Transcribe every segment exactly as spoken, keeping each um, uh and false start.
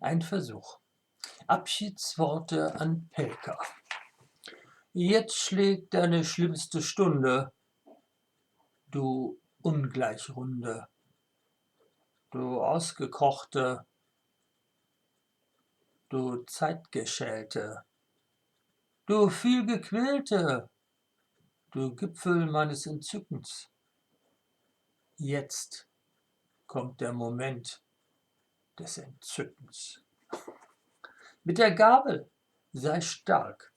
Ein Versuch. Abschiedsworte an Pelker. Jetzt schlägt deine schlimmste Stunde, du Ungleichrunde, du Ausgekochte, du Zeitgeschälte, du Vielgequälte, du Gipfel meines Entzückens. Jetzt kommt der Moment des Entzückens. Mit der Gabel sei stark.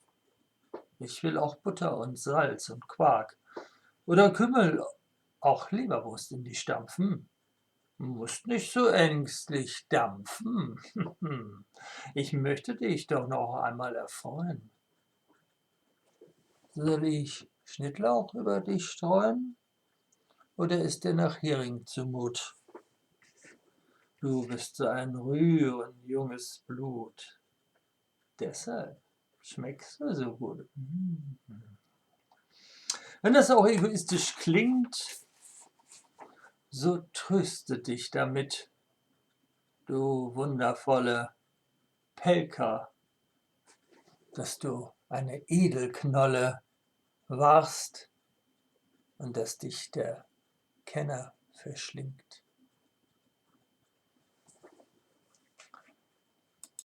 Ich will auch Butter und Salz und Quark. Oder Kümmel, auch Leberwurst in dich stampfen. Musst nicht so ängstlich dampfen. Ich möchte dich doch noch einmal erfreuen. Soll ich Schnittlauch über dich streuen? Oder ist dir nach Hering zumut? Du bist so ein rührend junges Blut. Deshalb schmeckst du so gut. Mm. Wenn das auch egoistisch klingt, so tröste dich damit, du wundervolle Pelker, dass du eine Edelknolle warst und dass dich der Kenner verschlingt.